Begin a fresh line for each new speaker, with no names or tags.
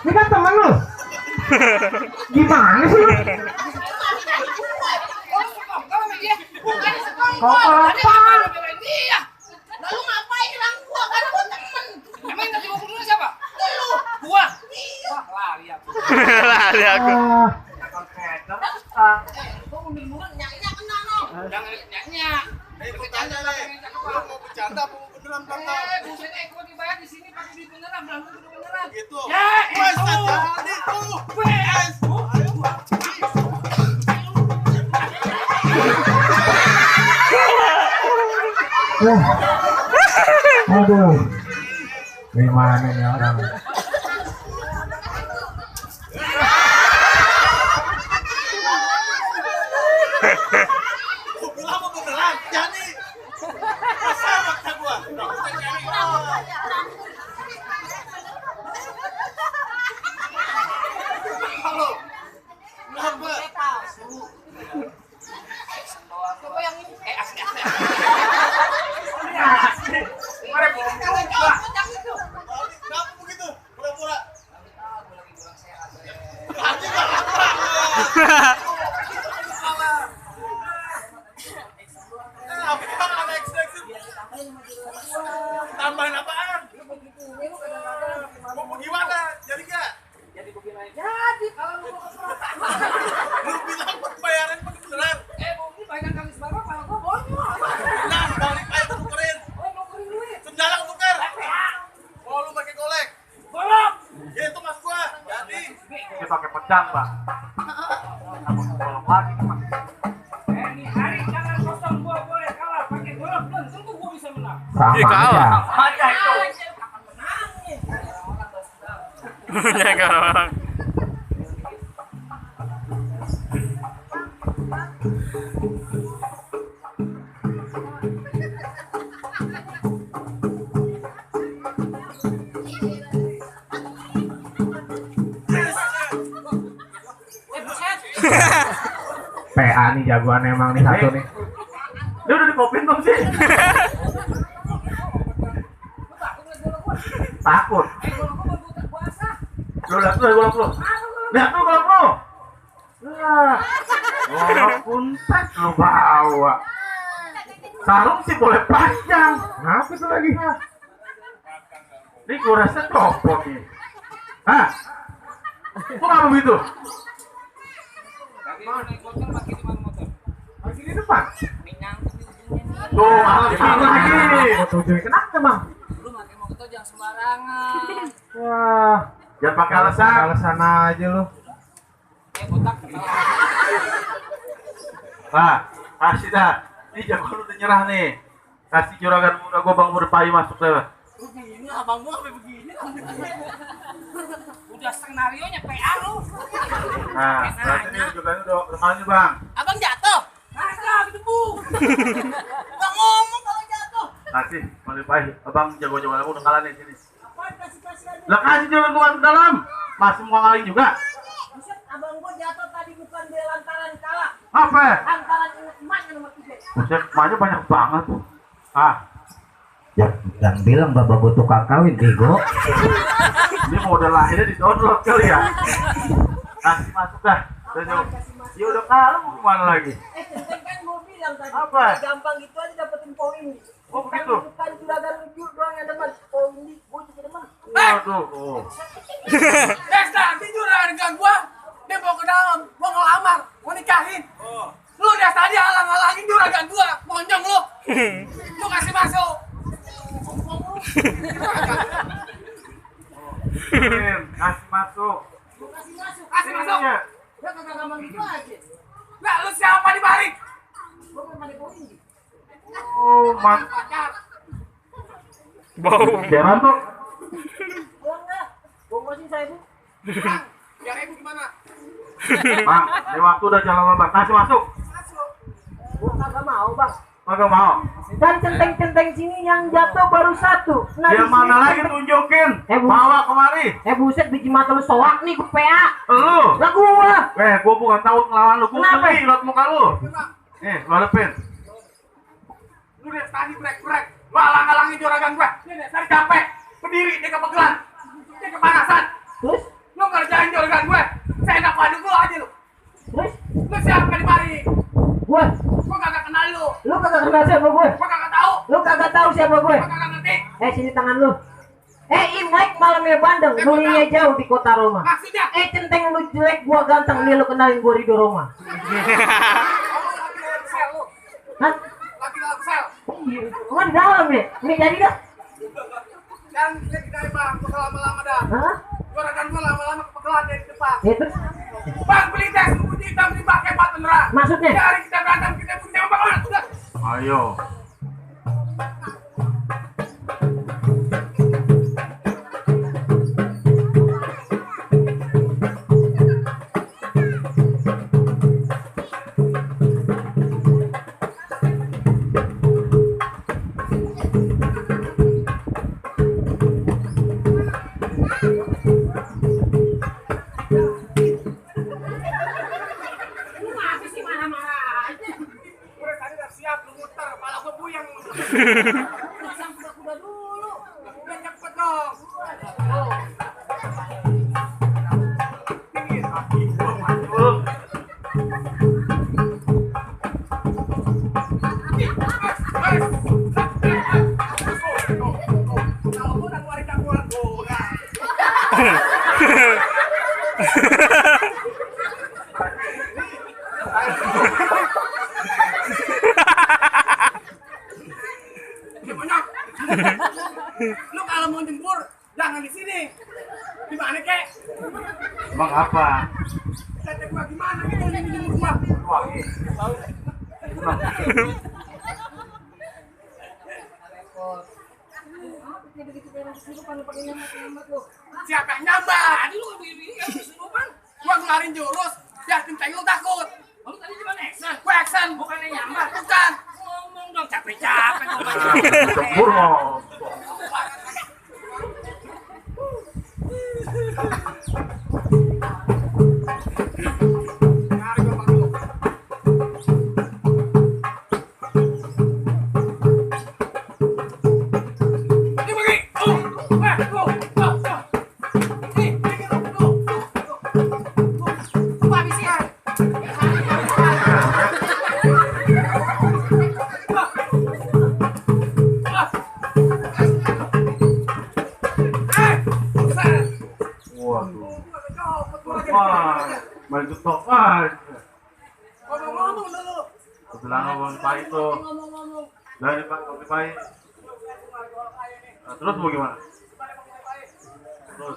Ini kan temen lu. Gimana sih lu? Kok apa?
Lalu ngapain hilang gua? Karena gua temen. Emang yang mau bunuh siapa? Lu. Gua. Wah, lari aku.
Lari aku.
Gua mundur-mundur nyanyi kena no. Jangan nyanyi.
Bercanda nih. Lu mau bercanda apa mau beneran Bang?
Buset gua dibayar di sini pakai duit beneran, belum tentu beneran.
Gitu.
Ya,
Wes
itu.
jadi tuh.
Wes.
Aduh. Gimana nih orang?
Gua bilang mau beneran jadi. Masa maksa gua. Halo. Kenapa?
Coba yang ini. Asli.
Kenapa begitu? Pura-pura. Apaan ekstreksi? Tambahan apaan? Mau gimana? Jadi gak?
Jadi kalau lu
Lu bilang bayaran beneran.
mau bayar kali seberapa kalau gua bonyol.
Nah, balik aja tukerin.
Oh, mau kirim duit.
Sendal tuker. Oh, lu pakai golek.
Bolong.
Ya itu mas gua. Jadi.
Dia pakai pedang, Pak.
Ini hari jangan kosong gua boleh kalah pakai golok belum tentu gua bisa menang.
Sama
Iya, kalah.
aja.
Kapan menangnya? Orang basah.
Ya kalau
Buset.
PA nih jagoan emang nih satu nih. Dia udah dikopin belum sih?
Lu takut ngeliat golok gua?
Takut.
Golok gua baru puasa.
Lu lihat tuh golok lu. Lihat tuh golok lu. Nah, golok puntet lu bawa. Sarung sih boleh panjang. Kenapa itu lagi? Ini gua rasa copot nih. Hah? Kok nggak begitu?
Mau naik motor pakai di mana motor?
Lagi di depan.
Minang di ujungnya nih.
Tuh, alasan lagi. Tujuh kenapa, Bang?
Lu pakai motor jangan sembarangan.
Wah, jangan pakai alasan aja lu.
Botak.
Nah, kasih dah. Ini jago lu udah nyerah nih. Kasih juragan muda gua Bang Berpayu masuk deh.
Begini abang gua sampai begini. Udah skenario nya PA lu.
Nah, berarti ini juragan udah maju Bang.
Abang jatuh. Kagak gitu, Bu. Enggak ngomong kalau jatuh.
Kasih, Bang Berpayu. Abang jago-jago aku udah kalah nih sini.
Apaan kasih-kasihan?
Lah kasih juragan gua ke dalam. Masih mau ngaling juga.
Buset, abang gua jatuh tadi bukan dia lantaran kalah,
Apa?
lantaran ingat emaknya nomor 3.
Buset, emaknya banyak banget tuh. Ah,
Ya, yang bilang bapak gue tukang kawin, bego.
ini mau udah lahirnya di download kali ya. Kasih masuk dah. Udah jauh. Ya udah kalah mau kemana lagi?
Centeng kan gua bilang tadi.
Apa?
Gampang gitu aja dapetin poin.
Oh begitu.
Bukan juragan lucu doang yang demen. Poin ini gua juga demen.
Waduh. Oh.
Next nanti juragan gua dia mau ke dalam, mau ngelamar, mau nikahin. Lu dari tadi halang-halangin juragan gua, monyong lu. Lu kasih masuk.
Kasih masuk.
Kasih masuk.
Iya.
Gua kagak gampang gitu aja. Lah lu siapa di balik? Gua kan mandi poin.
Oh,
Pacar.
bau.
Jalan tuh.
Gua enggak. Gua masih saya bu. Yang ibu gimana?
Bang, ini waktu udah jalan lama. Kasih masuk.
Masuk. Gua kagak mau, Bang.
Kagak mau.
Dan centeng-centeng sini yang jatuh baru satu. Nah,
Dia
di
mana
sini
lagi
centeng-
tunjukin?
Bu.
Bawa kemari.
Buset biji mata lu soak nih ke PA.
Lu.
Lah gua.
Gua bukan tahu ngelawan lu. Gua
Kenapa?
geli liat muka lu. Nih, lu hadepin.
Lu lihat tadi brek-brek. Lu halang-halangin juragan gua. Dia dari capek, berdiri dia kepegelan. Dia kepanasan.
Terus?
Lu ngerjain juragan gua. Saya enak waduk lu aja lu.
Terus?
Lu siapa di mari?
Gue?
Gua kagak kenal lu.
Lu kagak kenal siapa gue?
Gua kagak tahu.
Lu kagak tahu siapa gue?
Gua kagak ngerti.
Sini tangan lu. Imlek malamnya Bandeng, nulinya jauh di kota Roma.
Maksudnya?
Centeng lu jelek, gua ganteng, nih lu kenalin gua Rido Roma.
Oh, lagi lagu sel lu.
Hah?
Lagi lagu sel.
Emang di dalam ya? Ini jadi dah?
Jangan lihat dari bang, gua lama-lama dah.
Hah?
Juragan gua lama-lama kepegelan dari depan.
Ya terus?
Bang beli tes, putih hitam dipakai bat beneran.
Maksudnya?
Hari kita berantem, kita putih sama bang. Udah.
Ayo.
Lu masih sih marah-marah aja. Udah tadi udah siap, lu muter, kepala gua buyang. Pasang kuda-kuda dulu. Udah cepet dong. Tinggi kaki gua mantul. Kalau gua udah keluarin campuran gua. Lu kalau mau jempur jangan di sini. Di mana kek?
Bang apa?
Kata gua gimana gitu ini jempur gua.
Wangi.
Siapa yang nyambar? Tadi lu ini kesurupan. Gua ngeluarin jurus biar tim lu takut. Lu tadi cuma action. Gua action bukannya nyambar. Bukan. Ngomong dong capek-capek ngomong.
Jempur mau. Waduh. Wah, main getok aja.
Ngomong-ngomong dulu.
Sebelah ngomong Pak itu.
Ngomong-ngomong.
Dari Pak Kopi Pai. Nah, terus mau gimana? Terus.